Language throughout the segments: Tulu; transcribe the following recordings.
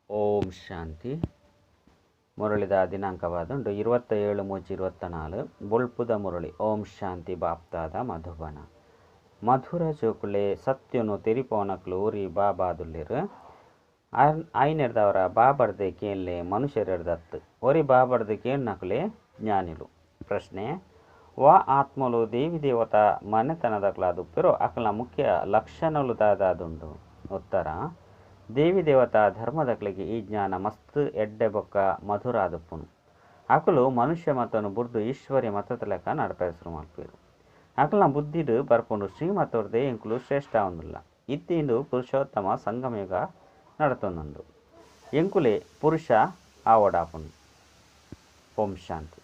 ಓಂ ಶಾಂತಿ. ಮುರಳಿದ ದಿನಾಂಕವಾದುಂಡು 27/3/24. ಬೊಳ್ಪುದ ಮುರಳಿ. ಓಂ ಶಾಂತಿ. ಬಾಪ್ತಾದ ಮಧುಬನ. ಮಧುರ ಜೋಕುಲೆ, ಸತ್ಯನು ತೆರಿಪೋನಕ್ಲು ಒರಿ ಬಾಬಾದುಲ್ಲೆರ್. ಆಯ್ನೆರ್ದವರ ಬಾಬರ್ದೆ ಕೇನ್ಲೆ, ಮನುಷ್ಯರೆರ್ದತ್ತು. ಒರಿ ಬಾಬರ್ದೆ ಕೇನ್ನಕುಲೆ ಜ್ಞಾನಿಲು. ಪ್ರಶ್ನೆ: ವಾ ಆತ್ಮಲು ದೇವಿ ದೇವತಾ ಮನೆತನದಕ್ಲಾದುಪ್ಪೆರೋ ಅಕಲ್ನ ಮುಖ್ಯ ಲಕ್ಷಣಲು ದಾದಾದುಂಡು? ಉತ್ತರ: ದೇವಿ ದೇವತಾ ಧರ್ಮದಕ್ಲೆಗ್ ಈ ಜ್ಞಾನ ಮಸ್ತ್ ಎಡ್ಡೆ ಬೊಕ್ಕ ಮಧುರ ಆದುಪ್ಪುನು. ಅಕುಲು ಮನುಷ್ಯ ಮತನು ಬುಡ್ದು ಈಶ್ವರ್ಯ ಮತದ ಲೆಕ್ಕ ನಡಪರೆ ಶುರು ಮಲ್ಪುವೆರ್. ಅಕಲ್ನ ಬುದ್ಧಿಡ್ ಬರ್ಪುಂಡು, ಶ್ರೀಮತೊರ್ದೆ ಎಂಕುಲು ಶ್ರೇಷ್ಠ ಆವೊಂದುಲ್ಲ. ಇತ್ತೆ ಇಂದು ಪುರುಷೋತ್ತಮ ಸಂಗಮಯುಗ ನಡತೊಂದುಂಡು. ಎಂಕುಲೆ ಪುರುಷ ಆವೊಡಾಪುಂಡು. ಓಂ ಶಾಂತಿ.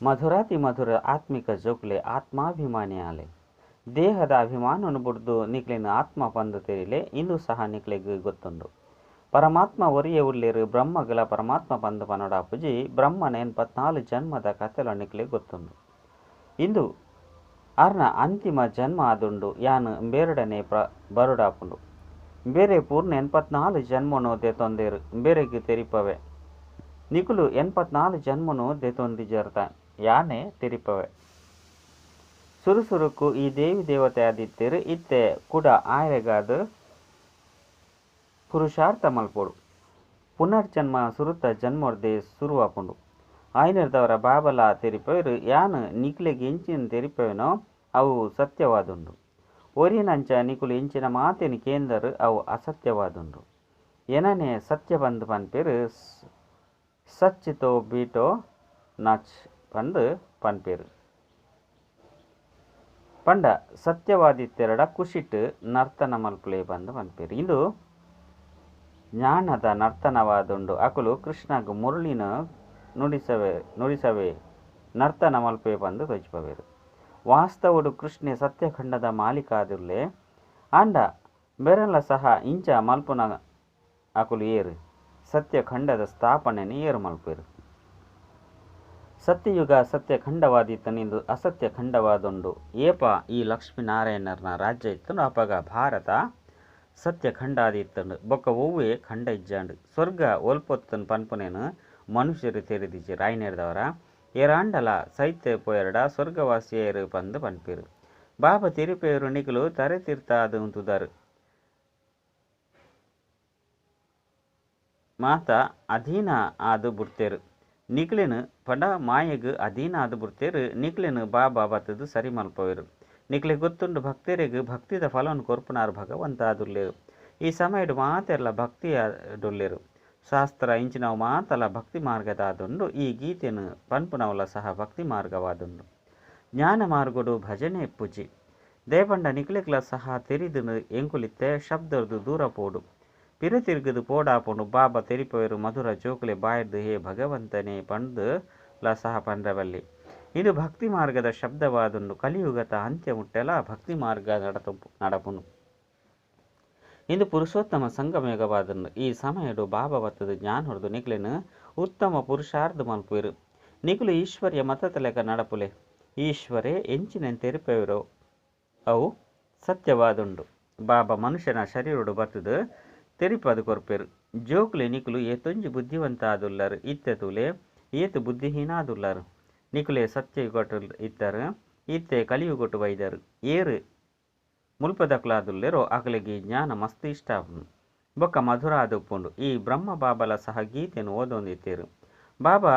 ಮಧುರಾತಿ ಮಧುರ ಆತ್ಮಿಕ ಜೋಕುಲೆ, ಆತ್ಮಾಭಿಮಾನಿ ಆಲೆ. ದೇಹದ ಅಭಿಮಾನನು ಬುಡ್ದು ನಿಕ್ಲೆನ ಆತ್ಮ ಪಂದ್ ತೆರಿಲೆ. ಇಂದು ಸಹ ನಿಕ್ಲೆಗ್ ಗೊತ್ತುಂಡು. ಪರಮಾತ್ಮ ಒರಿಯೇ ಉಲ್ಲೆರ್. ಬ್ರಹ್ಮಗಲ ಪರಮಾತ್ಮ ಪಂದ್ ಪನೊಡಾಪುಜಿ. ಬ್ರಹ್ಮನ 84 ಜನ್ಮದ ಕತೆಲ ನಿಕ್ಲೆಗ್ ಗೊತ್ತುಂಡು. ಇಂದು ಆರ್ನ ಅಂತಿಮ ಜನ್ಮ ಆದುಂಡು. ಯಾನ್ ಬೇರೊಡನೆ ಬರೊಡಾಪುಂಡು. ಬೇರೆ ಪೂರ್ಣ 84 ಜನ್ಮನು ದೆತೊಂದೆರ್. ಬೇರೆಗ್ ತೆರಿಪವೆ. ನಿಕುಲು 84 ಜನ್ಮನು ದೆತೊಂದಿಜರ್ತ. ಯಾನೆ ತೆರಿಪವೆ. ಸುರು ಸುರುಕು ಈ ದೇವಿ ದೇವತೆ ಆದಿತ್ತೆರ್. ಇತ್ತೆ ಕುಡ ಆಯೆರೆಗಾದ್ ಪುರುಷಾರ್ಥ ಮಲ್ಪೊಡು. ಪುನರ್ಜನ್ಮ ಸುರುತ ಜನ್ಮೊರ್ದೆ ಸುರುವಾಪುಂಡು. ಆಯ್ನೆರ್ದವರ ಬಾಬಲ ತೆರಿಪವೆರ್, ಯಾನ್ ನಿಕ್ಲೆಗ್ ಎಂಚಿನ ತೆರಿಪವೆನೋ ಅವು ಸತ್ಯವಾದುಂಡು. ಒರಿಯನಂಚ ನಿಕುಲು ಎಂಚಿನ ಮಾತೆನ್ ಕೇಂದರ್ ಅವು ಅಸತ್ಯವಾದುಂಡು. ಎನನೆ ಸತ್ಯ ಪಂದ್ ಪನ್ಪೆರ್. ಸಚ್ ತೋ ಬೀಟೋ ನಚ್ ಪಂದ್ ಪನ್ಪೆರ್. ಪಂಡ ಸತ್ಯವಾದಿತ್ತೆರಡ ಖುಷಿಟ್ ನರ್ತನ ಮಲ್ಪುಲೆ ಪಂದ್ ಪನ್ಪೆರ್. ಇಂದು ಜ್ಞಾನದ ನರ್ತನವಾದುಂಡು. ಅಕುಲು ಕೃಷ್ಣಗ್ ಮುರಳಿನ ನುಡಿಸವೆ ನುಡಿಸವೆ ನರ್ತನ ಮಲ್ಪೆ ಪಂದ್ ತೋಜಿಪವೆರ್. ವಾಸ್ತವಡು ಕೃಷ್ಣೆ ಸತ್ಯಖಂಡದ ಮಾಲೀಕ ಆದುಲ್ಲೆ. ಆಂಡ ಬೇರೆನ್ಲ ಸಹ ಇಂಚ ಮಲ್ಪುನ ಅಕುಲು ಏರ್? ಸತ್ಯಖಂಡದ ಸ್ಥಾಪನೆನ್ ಏರ್ ಮಲ್ಪುವೆರ್? ಸತ್ಯಯುಗ ಸತ್ಯಖಂಡವಾದಿತ್ತುಂಡು, ಇಂದು ಅಸತ್ಯ ಖಂಡವಾದುಂಡು. ಏಪ ಈ ಲಕ್ಷ್ಮೀನಾರಾಯಣನ ರಾಜ್ಯ ಇತ್ತುಂಡು ಅಪಗ ಭಾರತ ಸತ್ಯಖಂಡ ಆದಿತ್ತುಂಡು. ಬೊಕ್ಕ ಒವ್ವೆ ಖಂಡ ಇಜ್ಜಾಂಡ್. ಸ್ವರ್ಗ ಒಲ್ಪೊತ್ತುನ್ ಪನ್ಪುನೇನು ಮನುಷ್ಯರು ತೆರಿದಿಜೆರ್. ಆಯ್ನೆರ್ದವರ ಏರಾಂಡಲ ಸೈತ್ ಪೋಯೆರ್ಡ ಸ್ವರ್ಗವಾಸಿಯೆರ್ ಪಂದ್ ಪನ್ಪೆರ್. ಬಾಬಾ ತೆರಿಪೆಯೆರ್, ನಿಕುಲು ತರೆ ತಿರ್ತ್ ಆದ್ ಉಂತುದರ್. ಮಾತ ಅಧೀನ ಆದ್ ಬುಡ್ತೆರ್. ನಿಕ್ಲೆನ್ ಪಂಡ ಮಾಯೆಗ್ ಅಧೀನ ಆದ್ ಬುಡ್ತೆರ್. ನಿಕ್ಲೆನ್ ಬಾಬಾ ಬತ್ತುದು ಸರಿ ಮಲ್ಪುವೆರ್. ನಿಕ್ಲೆಗ್ ಗೊತ್ತುಂಡು ಭಕ್ತೆರೆಗ್ ಭಕ್ತಿದ ಫಲನ್ ಕೊರ್ಪುನಾರ್ ಭಗವಂತ ಆದುಲ್ಲೆರ್. ಈ ಸಮಯಡ್ ಮಾತೆರ್ಲಾ ಭಕ್ತಿಡುಲ್ಲೆರ್. ಶಾಸ್ತ್ರ ಇಂಚಿನವು ಮಾತಲ ಭಕ್ತಿ ಮಾರ್ಗದ ಆದುಂಡು. ಈ ಗೀತೆನ್ ಪನ್ಪುನವುಲ ಸಹ ಭಕ್ತಿ ಮಾರ್ಗವಾದುಂಡು. ಜ್ಞಾನ ಮಾರ್ಗಡು ಭಜನೆ ಇಪ್ಪುಜಿ. ದಾಯೆ ಪಂಡ ನಿಕ್ಲೆಗ್ಲ ಸಹ ತೆರಿದುಂಡು, ಎಂಕುಲಿತ್ತೆ ಶಬ್ದರ್ದ್ ದೂರ ಪೋಡು. ಪಿರ ತಿರ್ಗುದು ಪೋಡಾಪುಂಡು. ಬಾಬಾ ತೆರಿಪವೆರ್, ಮಧುರ ಜೋಕುಲೆ ಬಾಯಿರ್ದ್ ಹೇ ಭಗವಂತನೇ ಪಂದ್ ಲ ಸಹ ಪನರೆ ಬಲ್ಲಿ. ಇಂದು ಭಕ್ತಿ ಮಾರ್ಗದ ಶಬ್ದವಾದುಂಡು. ಕಲಿಯುಗದ ಅಂತ್ಯ ಮುಟ್ಟಲ ಭಕ್ತಿ ಮಾರ್ಗ ನಡಪುಂಡು. ಇಂದು ಪುರುಷೋತ್ತಮ ಸಂಗಮಯುಗವಾದುಂಡು. ಈ ಸಮಯಡು ಬಾಬಾ ಬತ್ತುದು ಜ್ಞಾನೊರ್ದು ನಿಕ್ಲೆನ್ ಉತ್ತಮ ಪುರುಷಾರ್ಥ ಮಲ್ಪುವೆರ್. ನಿಕುಲು ಈಶ್ವರ್ಯ ಮತದ ಲೆಕ ನಡಪುಲೆ. ಈಶ್ವರೇ ಎಂಚಿನ ತೆರಿಪವೆರೋ ಅವು ಸತ್ಯವಾದುಂಡು. ಬಾಬಾ ಮನುಷ್ಯನ ಶರೀರಡು ಬತ್ತುದು ತೆರಿಪಾದ್ ಕೊರ್ಪೆರ್. ಜೋಕುಲೆ ನಿಕುಲು ಏತೊಂಜಿ ಬುದ್ಧಿವಂತ ಆದುಲ್ಲರ್. ಇತ್ತೆ ತೂಲೆ ಏತ್ ಬುದ್ಧಿಹೀನ ಆದುಲ್ಲರ್. ನಿಕುಲೆ ಸತ್ಯಯುಗಟ್ ಇತ್ತರ್, ಇತ್ತೆ ಕಲಿಯುಗಟ್ ಬೈದರ್. ಏರ್ ಮುಲ್ಪದಕುಲಾದುಲ್ಲೆರೋ ಅಕಲೆಗ್ ಈ ಜ್ಞಾನ ಮಸ್ತ್ ಇಷ್ಟ ಆಪುಂಡು ಬೊಕ್ಕ ಮಧುರ ಆದುಪ್ಪುಂಡು. ಈ ಬ್ರಹ್ಮ ಬಾಬಾಲ ಸಹ ಗೀತೆನ್ ಓದೊಂದಿತ್ತೆರ್. ಬಾಬಾ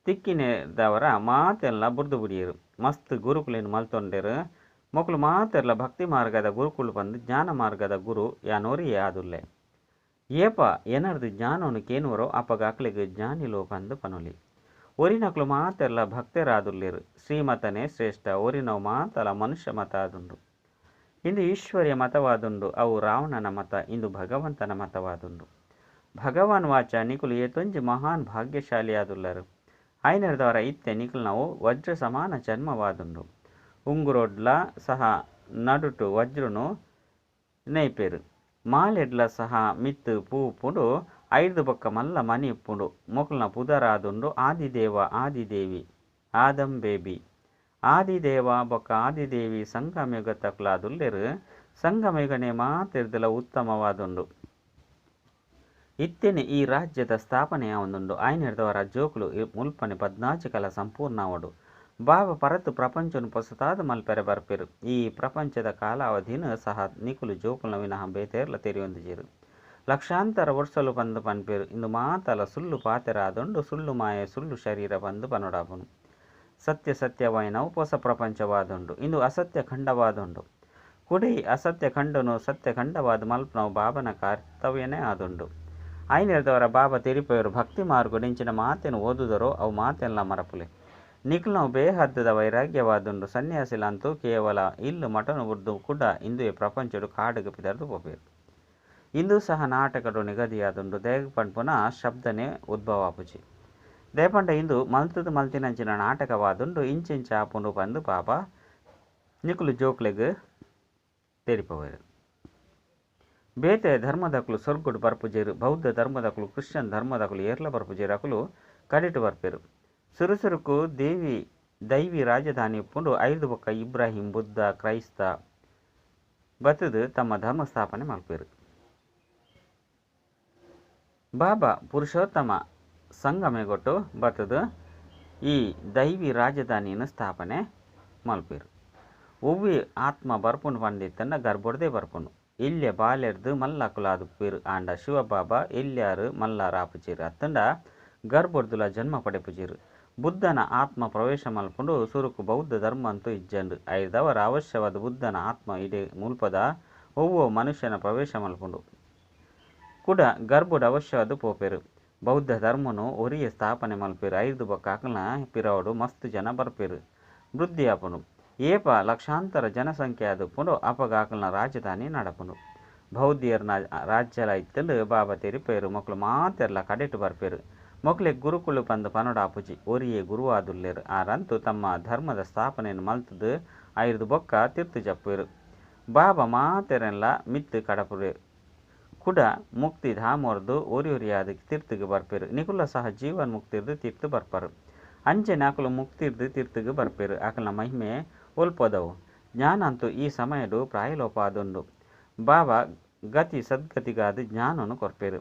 ತಿಕ್ಕಿನೆದವರ ಮಾತೆನ್ಲ ಬುಡ್ದು ಬುಡಿಯೆರ್. ಮಸ್ತ್ ಗುರುಕುಲೆನ್ ಮಲ್ತೊಂಡೆರ್. ಮೊಕುಲು ಮಾತೆರ್ಲ ಭಕ್ತಿ ಮಾರ್ಗದ ಗುರುಕುಲು ಪಂದ್ ಜ್ಞಾನ ಮಾರ್ಗದ ಗುರು ಯಾನೊರಿಯೇ ಆದುಲ್ಲೆ. ಏಪ ಎನರ್ದ್ ಜ್ಞಾನವನ್ನು ಕೇನುವರೋ ಅಪಗ ಅಕ್ಲೆಗ್ ಜ್ಞಾನಿಲು ಪಂದ್ ಪನೊಲಿ. ಒರಿನಕುಲು ಮಾತೆರ್ಲ ಭಕ್ತರಾದುಲ್ಲೆರ್. ಶ್ರೀಮತನೇ ಶ್ರೇಷ್ಠ. ಒರಿನವು ಮಾತಲ ಮನುಷ್ಯ ಮತ ಆದುಂಡು. ಇಂದು ಈಶ್ವರ್ಯ ಮತವಾದುಂಡು. ಅವು ರಾವಣನ ಮತ. ಇಂದು ಭಗವಂತನ ಮತವಾದುಂಡು. ಭಗವಾನ್ ವಾಚ, ನಿಕುಲು ಏತೊಂಜಿ ಮಹಾನ್ ಭಾಗ್ಯಶಾಲಿ ಆದುಲ್ಲರ್. ಆಯ್ನೆರ್ದವರ ಇತ್ತೆ ನಿಕುಲ್ನವು ವಜ್ರ ಸಮಾನ ಜನ್ಮವಾದುಂಡು. ಉಂಗುರೊಡ್ಲ ಸಹ ನಡುಟು ವಜ್ರನು ನೇಯ್ಪೆರ್. ಮಾಲೆಡ್ಲ ಸಹ ಮಿತ್ತ್ ಪೂ ಉಪ್ಪುಂಡು. ಐರ್ದ್ ಬೊಕ್ಕ ಮಲ್ಲ ಮಣಿ ಉಪ್ಪುಂಡು. ಮೊಕಲ್ನ ಪುದರಾದುಂಡು ಆದಿದೇವ ಆದಿದೇವಿ, ಆದಂ ಬೇಬಿ. ಆದಿದೇವ ಬೊಕ್ಕ ಆದಿದೇವಿ ಸಂಗಮಯುಗತಕುಲಾದುಲ್ಲೆರ್. ಸಂಗಮಯುಗನೇ ಮಾತೆರ್ದಲ ಉತ್ತಮವಾದುಂಡು. ಇತ್ತೇನೆ ಈ ರಾಜ್ಯದ ಸ್ಥಾಪನೆ ಆವೊಂದುಂಡು. ಆಯ್ನೆರ್ದವರ ಜೋಕುಲು ಮುಲ್ಪನೆ 14 ಕಲ ಸಂಪೂರ್ಣ ಆವೊಡು. ಬಾಬಾ ಪರತ್ ಪ್ರಪಂಚನು ಪೊಸತಾದ್ ಮಲ್ಪೆರೆ ಬರ್ಪೆರು. ಈ ಪ್ರಪಂಚದ ಕಾಲಾವಧಿನ್ ಸಹ ನಿಕುಲು ಜೋಕುಲ್ನ ವಿನಃ ಬೇತೆರ್ಲ ತೆರಿಯೊಂದಿಜೆರ್. ಲಕ್ಷಾಂತರ ವರ್ಷಲು ಪಂದ್ ಪನ್ಪೆರು. ಇಂದು ಮಾತಲ ಸುಳ್ಳು ಪಾತೆರ ಆದುಂಡು. ಸುಳ್ಳು ಮಾಯೆ ಸುಳ್ಳು ಶರೀರ ಪಂದ್ ಪನೊಡಾಪುಂಡು. ಸತ್ಯ ಸತ್ಯವಾಯಿನವು ಪೊಸ ಪ್ರಪಂಚವಾದುಂಡು. ಇಂದು ಅಸತ್ಯ ಖಂಡವಾದುಂಡು. ಕುಡೈ ಅಸತ್ಯ ಖಂಡನು ಸತ್ಯ ಖಂಡವಾದ ಮಲ್ಪನವು ಬಾಬನ ಕರ್ತವ್ಯನೇ ಆದುಂಡು. ಆಯ್ನೆರ್ದವರ ಬಾಬಾ ತೆರಿಪೆರು ಭಕ್ತಿ ಮಾರ್ಗಡಿಂಚಿನ ಮಾತೆನು ಓದುದರೋ ಅವು ಮಾತೆನ್ಲ ಮರಪುಲೆ. ನಿಕ್ಲನವು ಬೇಹದ್ದದ ವೈರಾಗ್ಯವಾದುಂಡು. ಸನ್ಯಾಸಿಲಂತೂ ಕೇವಲ ಇಲ್ಲು ಮಠನು ಬುಡ್ದು ಕುಡ ಇಂದುವೆ ಪ್ರಪಂಚಡು ಕಾಡುಗು ಪಿದರ್ದು ಪೋಪೆರು. ಇಂದು ಸಹ ನಾಟಕಡು ನಿಗದಿಯಾದುಂಡು. ದೇಗ ಪನ್ಪುನ ಶಬ್ದನೇ ಉದ್ಭವ ಆಪುಜಿ. ದೇಪಂಡ ಇಂದು ಮಲ್ತದ ಮಲ್ತಿನಂಚಿನ ನಾಟಕವಾದುಂಡು. ಇಂಚಿಂಚ ಆಪುಂಡು ಪಂದು ಬಾಬಾ ನಿಕುಲು ಜೋಕ್ಲೆಗ್ ತೆರಿಪವೆರು. ಬೇತೆ ಧರ್ಮದಕುಲು ಸ್ವರ್ಗಡು ಬರ್ಪುಜೆರು. ಬೌದ್ಧ ಧರ್ಮದಕುಲು ಕ್ರಿಶ್ಚಿಯನ್ ಧರ್ಮದಕುಲು ಏರ್ಲ ಬರ್ಪುಜೆರು. ಅಕುಲು ಕಡಿಟು ಬರ್ಪೆರು. ಸುರುಸುರುಕು ದೇವಿ ದೈವಿ ರಾಜಧಾನಿ ಉಪ್ಪುಂಡು. ಐದು ಬೊಕ್ಕ ಇಬ್ರಾಹಿಂ ಬುದ್ಧ ಕ್ರೈಸ್ತ ಬತ್ತದು ತಮ್ಮ ಧರ್ಮ ಸ್ಥಾಪನೆ ಮಲ್ಪೆರು. ಬಾಬಾ ಪುರುಷೋತ್ತಮ ಸಂಗಮೆಗೊಟ್ಟು ಬತ್ತದು ಈ ದೈವಿ ರಾಜಧಾನಿಯನ್ನು ಸ್ಥಾಪನೆ ಮಲ್ಪೆರು. ಒವ್ವೆ ಆತ್ಮ ಬರ್ಪುಂಡು ಪಂದಿತ್ತಂಡ ಗರ್ಭೊಡ್ದೇ ಬರ್ಪುಂಡು. ಇಲ್ಯ ಬಾಲೆರ್ದು ಮಲ್ಲಕುಲಾದುಪ್ಪೆರು. ಆಂಡ ಶಿವಬಾಬಾ ಎಲ್ಯಾರು ಮಲ್ಲಾರ ಆಪುಜೆರು ಅತ್ತಂಡ ಗರ್ಭೊಡ್ದುಲ ಜನ್ಮ ಪಡೆಪುಜೆರು. ಬುದ್ಧನ ಆತ್ಮ ಪ್ರವೇಶ ಮಲ್ಪುಂಡು. ಸುರುಕು ಬೌದ್ಧ ಧರ್ಮ ಅಂತೂ ಇಜ್ಜಂಡು. ಐದವರ ಅವಶ್ಯವಾದ ಬುದ್ಧನ ಆತ್ಮ ಇಡೀ ಮುಲ್ಪದ ಒವ್ವೋ ಮನುಷ್ಯನ ಪ್ರವೇಶ ಮಲ್ಪುಂಡು. ಕುಡ ಗರ್ಭೊಡು ಅವಶ್ಯವಾದ ಪೋಪೆರು. ಬೌದ್ಧ ಧರ್ಮನು ಒರಿಯೆ ಸ್ಥಾಪನೆ ಮಲ್ಪೆರು. ಐದು ಬೊಕ್ಕ ಅಕಲ್ನ ಪಿರವಡು ಮಸ್ತ್ ಜನ ಬರ್ಪೆರು. ವೃದ್ಧಿ ಆಪುಂಡು. ಏಪ ಲಕ್ಷಾಂತರ ಜನಸಂಖ್ಯೆ ಆದುಪ್ಪುಂಡು ಅಪಗ ಅಕಲ್ನ ರಾಜಧಾನಿ ನಡಪುಂಡು. ಬೌದ್ಧಿಯರ್ನ ರಾಜ್ಯಲ ಇತ್ತಂಡು ಬಾಬಾ ತೆರಿಪೆರು. ಮೊಕ್ಲು ಮಾತೆರ್ಲ ಕಡೆಟು ಬರ್ಪೆರು. ಮೊಕ್ಲೆ ಗುರುಕುಲು ಪಂದ್ ಪನೊಡಾಪುಜಿ. ಒರಿಯೆ ಗುರುವಾದುಲ್ಲೆರು. ಆರಂತೂ ತಮ್ಮ ಧರ್ಮದ ಸ್ಥಾಪನೆಯನ್ನು ಮಲ್ತದು ಐರ್ದು ಬೊಕ್ಕ ತಿರ್ತು ಜಪ್ಪುವೆರು. ಬಾಬಾ ಮಾತೆರೆನ್ಲ ಮಿತ್ತು ಕಡಪುರೆ ಕುಡ ಮುಕ್ತಿ ಧಾಮೊರ್ದು ಒರಿ ಒರಿಯಾದ ತಿರ್ತುಗು ಬರ್ಪೆರು. ನಿಕುಲ ಸಹ ಜೀವನ್ ಮುಕ್ತಿರ್ದು ತಿರ್ತು ಬರ್ಪರು. ಅಂಚನೆ ಅಕುಲು ಮುಕ್ತಿರ್ದು ತಿರ್ತುಗು ಬರ್ಪೆರು. ಅಕಲ್ನ ಮಹಿಮೆ ಒಲ್ಪದವು. ಜ್ಞಾನಂತೂ ಈ ಸಮಯಡು ಪ್ರಾಯಲೋಪ ಆದುಂಡು. ಬಾಬಾ ಗತಿ ಸದ್ಗತಿಗಾದ ಜ್ಞಾನನು ಕೊರ್ಪೆರು.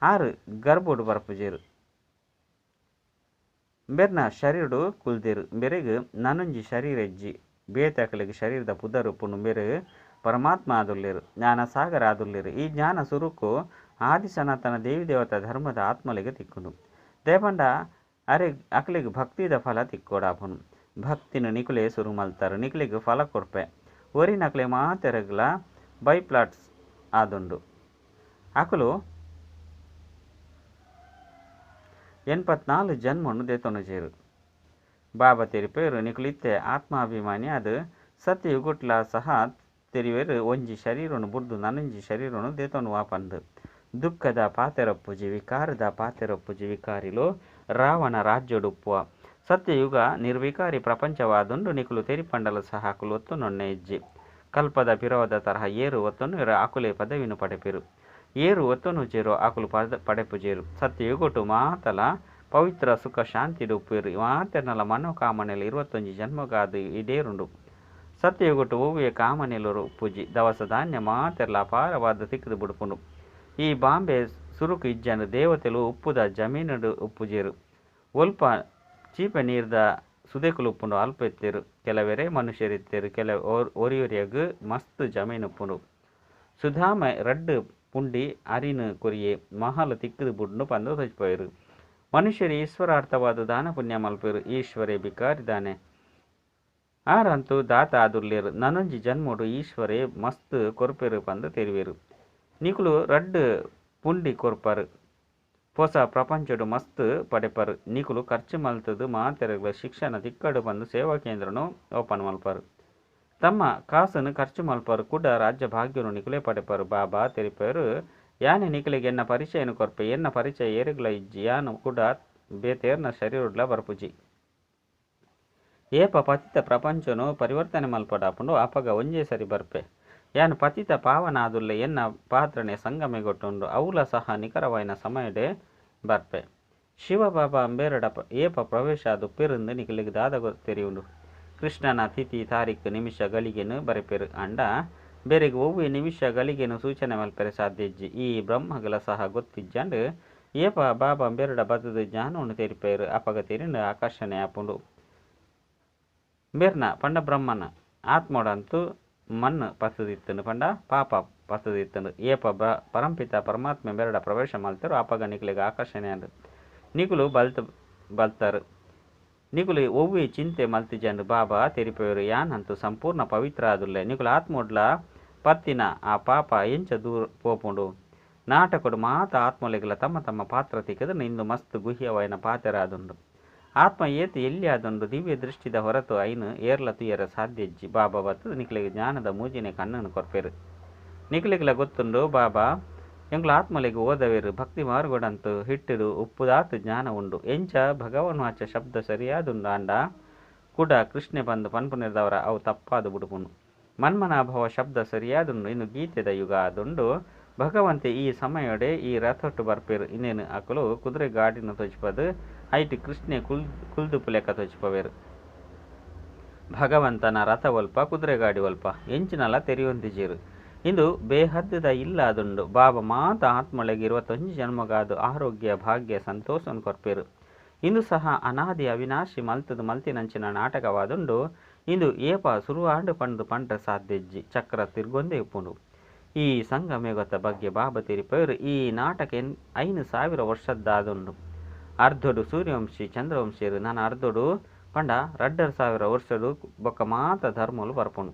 ಆರು ಗರ್ಭೊಡು ಬರ್ಪುಜೆರು. ಬೆರ್ನ ಶರೀರಡು ಕುಲ್ದೆರು. ಬೆರೆಗ್ ನನೊಂಜಿ ಶರೀರ ಇಜ್ಜಿ. ಬೇತೆ ಅಕಲೆಗ್ ಶರೀರದ ಪುದರ್ ಉಪ್ಪುಂಡು. ಬೆರೆ ಪರಮಾತ್ಮ ಆದುಲ್ಲೆರು. ಜ್ಞಾನ ಸಾಗರ ಆದುಲ್ಲೆರು. ಈ ಜ್ಞಾನ ಸುರುಕು ಆದಿ ಸನಾತನ ದೇವಿ ದೇವತಾ ಧರ್ಮದ ಆತ್ಮಲೆಗ್ ತಿಕ್ಕುಂಡು. ದೇಪಂಡ ಅರೆ ಅಕಲೆಗ್ ಭಕ್ತಿದ ಫಲ ತಿಕ್ಕೊಡಾಪುಂಡು. ಭಕ್ತಿನ ನಿಕುಲೆ ಸುರು ಮಲ್ತಾರು. ನಿಕುಲೆಗ್ ಫಲ ಕೊರ್ಪೆ. ಒರಿನಕಲೆ ಮಾತೆರಗ್ಲ ಬೈ ಪ್ಲಾಟ್ಸ್ ಆದುಂಡು. ಅಕುಲು 84 ಜನ್ಮನು ದೇತೊನುಜೆರು. ಬಾಬಾ ತೆರಿಪೆರು ನಿಕುಲಿತ್ತೆ ಆತ್ಮಾಭಿಮಾನಿ ಅದು ಸತ್ಯಯುಗುಟ್ಲ ಸಹ ತೆರಿವೆರು. ಒಂಜಿ ಶರೀರನು ಬುಡ್ದು ನನೊಂಜಿ ಶರೀರನು ದೇತೊನುವ ಪಂದು. ದುಃಖದ ಪಾತೆರೊಪ್ಪುಜಿ, ವಿಕಾರದ ಪಾತೆರೊಪ್ಪುಜಿ. ವಿಕಾರಿಲು ರಾವಣ ರಾಜ್ಯಡುಪ್ಪುವ. ಸತ್ಯಯುಗ ನಿರ್ವಿಕಾರಿ ಪ್ರಪಂಚವಾದುಂಡು. ನಿಕುಲು ತೆರಿಪಂಡಲ ಸಹ ಅಕುಲು ಒತ್ತುನೊನ್ನೆ ಇಜ್ಜಿ. ಕಲ್ಪದ ಪಿರವದ ತರಹ ಏರು ಒತ್ತೊನುವೆರು ಅಕುಲೆ ಪದವಿನು ಪಡೆಪೆರು. ಏರು ಒತ್ತೊನುಜೆರೋ ಅಕುಲು ಪಡೆಪುಜೆರು. ಸತ್ಯಯುಗಟು ಮಾತಲ ಪವಿತ್ರ ಸುಖ ಶಾಂತಿಡು ಉಪ್ಪುವೆರು. ಮಾತೆರ್ನಲ ಮನೋಕಾಮನೆಲು 21 ಜನ್ಮಗಾದು ಈಡೇರುಂಡು. ಸತ್ಯಯುಗಟು ಒವ್ವೆ ಕಾಮನೆಲು ಉಪ್ಪುಜಿ. ದವಸ ಧಾನ್ಯ ಮಾತೆರ್ಲ ಅಪಾರವಾದ ತಿಕ್ಕದು ಬುಡುಪುಂಡು. ಈ ಬಾಂಬೆ ಸುರುಕು ಇಜ್ಜಂಡು. ದೇವತೆಲು ಉಪ್ಪುದ ಜಮೀನುಡು ಉಪ್ಪುಜೆರು. ಒಲ್ಪ ಚೀಪೆ ನೀರ್ದ ಸುದೆಕುಲು ಉಪ್ಪುಂಡು ಅಲ್ಪ ಇತ್ತೆರು. ಕೆಲವೆರೇ ಮನುಷ್ಯರಿತ್ತೆರು. ಕೆಲ ಒರಿಯೊರಿಯಗ್ ಮಸ್ತ್ ಜಮೀನು ಉಪ್ಪುಂಡು. ಸುಧಾಮ ರಡ್ಡು ಪುಂಡಿ ಅರಿನ ಕೊರಿಯೆ ಮಹಲ್ ತಿಕ್ಕದು ಬುಡ್ನು ಪಂದು ತೋಜಿಪೋಯೆರು. ಮನುಷ್ಯರು ಈಶ್ವರಾರ್ಥವಾದ ದಾನ ಪುಣ್ಯ ಮಲ್ಪೆರು. ಈಶ್ವರೇ ಬಿಕಾರಿ ದಾನೆ. ಆರಂತೂ ದಾತ ಆದುಲ್ಲೆರು. ನನೊಂಜಿ ಜನ್ಮೋಡು ಈಶ್ವರೇ ಮಸ್ತ್ ಕೊರ್ಪೆರು ಪಂದು ತೆರಿವೆರು. ನಿಕುಲು ರಡ್ಡು ಪುಂಡಿ ಕೊರ್ಪರು. ಪೊಸ ಪ್ರಪಂಚಡು ಮಸ್ತ್ ಪಡೆಪರು. ನಿಕುಲು ಖರ್ಚು ಮಲ್ತದು ಮಾತೆರೆಗ್ಲ ಶಿಕ್ಷಣ ತಿಕ್ಕಡು ಪಂದು ಸೇವಾ ಕೇಂದ್ರನು ಓಪನ್ ಮಲ್ಪರು. ತಮ್ಮ ಕಾಸನ್ನು ಖರ್ಚು ಮಲ್ಪರು. ಕುಡ ರಾಜ್ಯ ಭಾಗ್ಯನು ನಿಕುಲೇ ಪಡೆಪರು. ಬಾಬಾ ತೆರಿಪೆರು ಯಾನೆ ನಿಕುಲೆಗ್ ಎನ್ನ ಪರಿಚಯನು ಕೊರ್ಪೆ. ಎನ್ನ ಪರಿಚಯ ಏರೆಗ್ಲ ಇಜ್ಜಿ. ಯಾನು ಕುಡ ಬೇತೇರ್ನ ಶರೀರಡ್ಲ ಬರ್ಪುಜಿ. ಏಪ ಪತಿತ ಪ್ರಪಂಚನು ಪರಿವರ್ತನೆ ಮಲ್ಪಡಾಪುಂಡು ಅಪಗ ಒಂಜೇ ಸರಿ ಬರ್ಪೆ. ಯಾನು ಪತಿತ ಪಾವನ ಆದುಲ್ಲೆ. ಎನ್ನ ಪಾತ್ರನೆ ಸಂಗಮೆಗೊಟ್ಟುಂಡು. ಅವುಲ ಸಹ ನಿಖರವಾಯಿನ ಸಮಯಡೆ ಬರ್ಪೆ. ಶಿವಬಾಬಾ ಅಂಬೇರಡ ಏಪ ಪ್ರವೇಶ ಆದು ಪೆರುಂದು ನಿಕುಲೆಗ್ ದಾದ ತೆರಿಯುಂಡು. ಕೃಷ್ಣನ ತಿಥಿ ತಾರೀಖು ನಿಮಿಷ ಗಳಿಗೆನು ಬರೆಪೆರು. ಅಂಡ ಬೇರೆಗ್ ಒವ್ವೆ ನಿಮಿಷ ಗಳಿಗೆನು ಸೂಚನೆ ಮಲ್ಪೆರೆ ಸಾಧ್ಯ ಇಜ್ಜಿ. ಈ ಬ್ರಹ್ಮಗಲ ಸಹ ಗೊತ್ತಿಜ್ಜಂಡ್ ಏಪ ಬಾಬಾ ಬೆರಡ ಬತ್ತದು ಜ್ಞಾನವನ್ನು ತೆರಿಪೇರು ಅಪಗ ತೆರಿಂಡು ಆಕರ್ಷಣೆ ಆಪುಂಡು. ಬೇರ್ನ ಪಂಡ ಬ್ರಹ್ಮನ ಆತ್ಮೋಡಂತೂ ಮಣ್ಣು ಪತ್ತದಿತ್ತನು ಪಂಡ ಪಾಪ ಪತ್ತದಿತ್ತನು. ಏಪ ಪರಂಪಿತ ಪರಮಾತ್ಮೆ ಬೆರಡ ಪ್ರವೇಶ ಮಲ್ತರು ಅಪಗ ನಿಕುಲೆಗ್ ಆಕರ್ಷಣೆ ಅಂಡು ನಿಕುಲು ಬಲ್ತರು. ನಿಕುಲು ಒವ್ವೆ ಚಿಂತೆ ಮಲ್ತಿಜಂಡು ಬಾಬಾ ತೆರಿಪೇರು ಯಾನಂತೂ ಸಂಪೂರ್ಣ ಪವಿತ್ರ ಆದುಲ್ಲೆ. ನಿಕುಲು ಆತ್ಮೋಡ್ಲ ಪತ್ತಿನ ಆ ಪಾಪ ಎಂಚ ದೂರ ಪೋಪುಂಡು. ನಾಟಕಡು ಮಾತ ಆತ್ಮಲೆಗ್ಲ ತಮ್ಮ ತಮ್ಮ ಪಾತ್ರ ತಿಕ್ಕದು ಇಂದು ಮಸ್ತ್ ಗುಹ್ಯವಾಯಿನ ಪಾತೆರಾದುಂಡು. ಆತ್ಮ ಏತ್ ಎಲ್ಲಿಯಾದುಂಡು ದಿವ್ಯ ದೃಷ್ಟಿದ ಹೊರತು ಐನು ಏರ್ಲ ತುಯರ ಸಾಧ್ಯ ಇಜ್ಜಿ. ಬಾಬಾ ಬತ್ತದು ನಿಕುಲೆಗ್ ಜ್ಞಾನದ ಮೂಜಿನೆ ಕಣ್ಣನ್ನು ಕೊರ್ಪೇರು. ನಿಕುಲೆಗ್ಲ ಗೊತ್ತುಂಡು ಬಾಬಾ ಎಂಕ್ಲ ಆತ್ಮಲೆಗ್ ಓದವೇರು ಭಕ್ತಿ ಮಾರ್ಗೊಡಂತು ಹಿಟ್ಟುಡು ಉಪ್ಪುದಾತ್ ಜ್ಞಾನ ಉಂಡು. ಎಂಚ ಭಗವನ್ ವಾಚ ಶಬ್ದ ಸರಿಯಾದುಂಡು ಆಂಡ ಕುಡ ಕೃಷ್ಣೆ ಬಂದು ಪನ್ಪುನಿರ್ದವರ ಅವು ತಪ್ಪಾದು ಬುಡುಪುಂಡು. ಮನ್ಮನಾಭವ ಶಬ್ದ ಸರಿಯಾದುಂಡು ಇನ್ನು ಗೀತೆದ ಯುಗ ಆದುಂಡು. ಭಗವಂತೆ ಈ ಸಮಯಡೆ ಈ ರಥೊಟ್ಟು ಬರ್ಪೇರು. ಇನ್ನೇನು ಅಕುಲು ಕುದುರೆ ಗಾಡಿನ ತೊಜಿಪದು ಐಟ್ ಕೃಷ್ಣೆ ಕುಲ್ದುಪು ಲೆಕ್ಕ ತೊಜಿಪವೇರು. ಭಗವಂತನ ರಥ ಒಲ್ಪ ಕುದುರೆ ಗಾಡಿ ಒಲ್ಪ ಎಂಚಿನಲ ತೆರಿಯೊಂದಿಜೇರು. ಇಂದು ಬೇಹದ್ದದ ಇಲ್ಲಾದುಂಡು. ಬಾಬಾ ಮಾತ ಆತ್ಮೊಳಗೆ 21 ಜನ್ಮಗಾದು ಆರೋಗ್ಯ ಭಾಗ್ಯ ಸಂತೋಷವನ್ನು ಕೊರ್ಪೇರು. ಇಂದು ಸಹ ಅನಾದಿ ಅವಿನಾಶಿ ಮಲ್ತದು ಮಲ್ತಿನಂಚಿನ ನಾಟಕವಾದುಂಡು. ಇಂದು ಏಪ ಸುರುವಾಂಡು ಪಂಡು ಪಂಡ್ರೆ ಸಾಧ್ಯ ಇಜ್ಜಿ. ಚಕ್ರ ತಿರ್ಗೊಂದೇ ಉಪ್ಪುಂಡು. ಈ ಸಂಗಮೇಗತ ಬಗ್ಗೆ ಬಾಬಾ ತೆರಿಪೇರು. ಈ ನಾಟಕ 5000 ವರ್ಷದ್ದಾದುಂಡು. ಅರ್ಧೊಡು ಸೂರ್ಯವಂಶಿ ಚಂದ್ರವಂಶಿಯರು ನಾನು ಅರ್ಧೊಡು ಪಂಡ 2500 ವರ್ಷಡು ಬೊಕ್ಕ ಮಾತ ಧರ್ಮಲು ಬರ್ಪುಂಡು.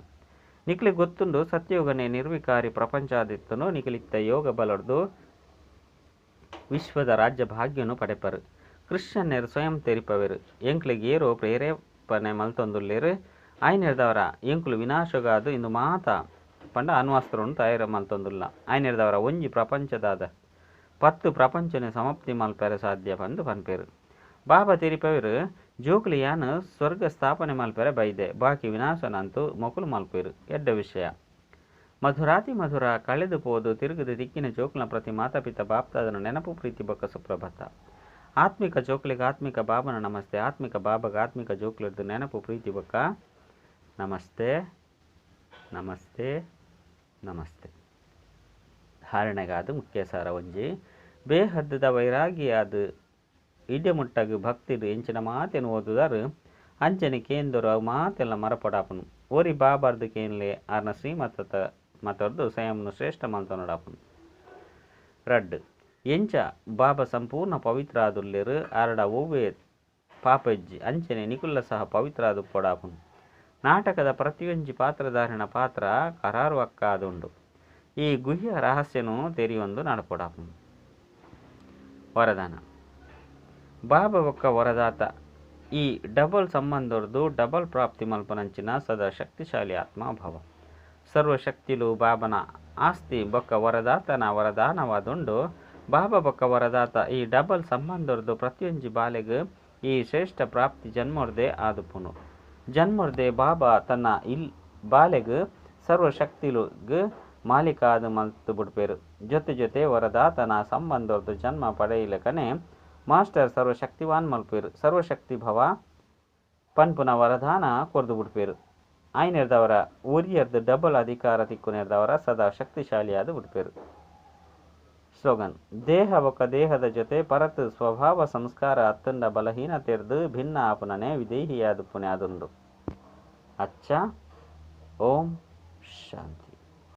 ನಿಕ್ಲೆ ಗೊತ್ತುಂಡು ಸತ್ಯಯುಗನೇ ನಿರ್ವಿಕಾರಿ ಪ್ರಪಂಚಾದಿತ್ತನು. ನಿಖಲಿತ್ತ ಯೋಗ ಬಲರ್ದು ವಿಶ್ವದ ರಾಜ್ಯ ಭಾಗ್ಯನು ಪಡೆಪರು. ಕ್ರಿಶ್ಚಿಯನ್ನರು ಸ್ವಯಂ ತೆರಿಪವೇರು. ಎಂಕ್ಲೆಗ್ ಏರೋ ಪ್ರೇರೇಪಣೆ ಮಲ್ತೊಂದುಲ್ಲೇರು. ಆಯ್ನೆರ್ದವರ ಎಂಕುಲು ವಿನಾಶಗಾದು ಇಂದು ಮಾತ ಪಂಡ ಅನ್ವಸ್ತ್ರವನ್ನು ತಯಾರು ಮಲ್ತೊಂದುಲ್ಲ. ಆಯ್ನೆರ್ದವರ ಒಂಜಿ ಪ್ರಪಂಚದಾದ 10 ಪ್ರಪಂಚನೆ ಸಮಾಪ್ತಿ ಮಲ್ಪೆರೆ ಸಾಧ್ಯ ಪಂದು ಪನ್ಪೇರು. ಬಾಬಾ ತೆರಿಪವೇರು ಜೋಕುಲಿ ಯಾನ್ ಸ್ವರ್ಗ ಸ್ಥಾಪನೆ ಮಲ್ಪೆರೆ ಬೈದೆ ಬಾಕಿ ವಿನಾಶನಂತೂ ಮೊಕುಲು ಮಲ್ಪೇರು. ಎಡ್ಡ ವಿಷಯ ಮಧುರಾತಿ ಮಧುರ ಕಳೆದು ಪೋದು ತಿರುಗದು ದಿಕ್ಕಿನ ಜೋಕುಲ ಪ್ರತಿ ಮಾತಾಪಿತ ಬಾಪ್ತಾದನ ನೆನಪು ಪ್ರೀತಿ ಬೊಕ್ಕ ಸುಪ್ರಭಾತ. ಆತ್ಮಿಕ ಜೋಕುಲಿಗೆ ಆತ್ಮಿಕ ಬಾಬನ ನಮಸ್ತೆ. ಆತ್ಮಿಕ ಬಾಬಗ ಆತ್ಮಿಕ ಜೋಕುಲದ್ದು ನೆನಪು ಪ್ರೀತಿ ಬೊಕ್ಕ ನಮಸ್ತೆ ನಮಸ್ತೆ ನಮಸ್ತೆ. ಧಾರಣೆಗಾದ ಮುಖ್ಯ ಸಾರ ಒಂಜಿ ಬೇಹದ್ದದ ವೈರಾಗಿಯಾದ ಇಡೆ ಮುಟ್ಟಗು ಭಕ್ತಿಡು ಎಂಚಿನ ಮಾತೇನು ಓದುದಾರು ಅಂಚನೆ ಕೇಂದರು ಅವು ಮಾತೆಲ್ಲ ಮರಪಡಾಪನು. ಓರಿ ಬಾಬಾರ್ದು ಕೇನ್ಲೆ ಆರ್ನ ಶ್ರೀಮತ ಮತರ್ದು ಸ್ವಯಂನು ಶ್ರೇಷ್ಠ ಮಲ್ತನೊಡಾಪನು. ರಡ್ಡು ಎಂಚ ಬಾಬಾ ಸಂಪೂರ್ಣ ಪವಿತ್ರ ಆದುಲ್ಲೇರು ಆರಡ ಒವ್ವೆ ಪಾಪಜ್ಜಿ ಅಂಚನೆ ನಿಕುಲ್ಲ ಸಹ ಪವಿತ್ರ ಆದು ಪೊಡಾಪನು. ನಾಟಕದ ಪ್ರತಿಯೊಂಜಿ ಪಾತ್ರಧಾರಿನ ಪಾತ್ರ ಕರಾರು ಅಕ್ಕಾದುಂಡು. ಈ ಗುಹ್ಯ ರಹಸ್ಯನು ತೆರಿಯೊಂದು ನಡಪೊಡಾಪನು. ವರದಾನ ಬಾಬಾ ಒಕ್ಕ ವರದಾತ ಈ ಡಬಲ್ ಸಂಬಂಧರ್ದು ಡಬಲ್ ಪ್ರಾಪ್ತಿ ಮಲ್ಪನಂಚಿನ ಸದಾ ಶಕ್ತಿಶಾಲಿ ಆತ್ಮಭಾವ. ಸರ್ವಶಕ್ತಿಲು ಬಾಬನ ಆಸ್ತಿ ಬೊಕ್ಕ ವರದಾತನ ವರದಾನವಾದುಂಡು. ಬಾಬಾ ಬೊಕ್ಕ ವರದಾತ ಈ ಡಬಲ್ ಸಂಬಂಧರ್ದು ಪ್ರತಿಯೊಂಜಿ ಬಾಲೆಗ್ ಈ ಶ್ರೇಷ್ಠ ಪ್ರಾಪ್ತಿ ಜನ್ಮರ್ದೇ ಆದುಪುನು. ಜನ್ಮರ್ದೇ ಬಾಬಾ ತನ್ನ ಇಲ್ ಬಾಲೆಗ್ ಸರ್ವಶಕ್ತಿಲುಗ್ ಮಾಲೀಕಾದ ಮಲ್ತು ಬುಡ್ಪೇರು. ಜೊತೆ ಜೊತೆ ವರದಾತನ ಸಂಬಂಧರ್ದು ಜನ್ಮ ಪಡೆಯಲಕನೆ ಮಾಸ್ಟರ್ ಸರ್ವಶಕ್ತಿವಾನ್ ಮಲ್ಪೇರು. ಸರ್ವಶಕ್ತಿ ಭವ ಪನ್ಪುನ ವರದಾನ ಕೊರ್ದು ಬಿಡ್ಪೇರು. ಆಯ್ನೆರ್ದವರ ಒರಿಯರ್ದು ಡಬಲ್ ಅಧಿಕಾರ ತಿಕ್ಕುನೆರ್ದವರ ಸದಾ ಶಕ್ತಿಶಾಲಿಯಾದ ಬಿಡ್ಪೇರು. ಸ್ಲೋಗನ್ ದೇಹ ಬೊಕ್ಕ ದೇಹದ ಜೊತೆ ಪರತ್ ಸ್ವಭಾವ ಸಂಸ್ಕಾರ ಅತ್ತಂಡ ಬಲಹೀನತೆರ್ದು ಭಿನ್ನ ಆಪುನನೆ ವಿದೇಹಿಯಾದ ಪುಣೆ ಆದುಂಡು. ಅಚ್ಚ ಓಂ ಶಾಂತಿ.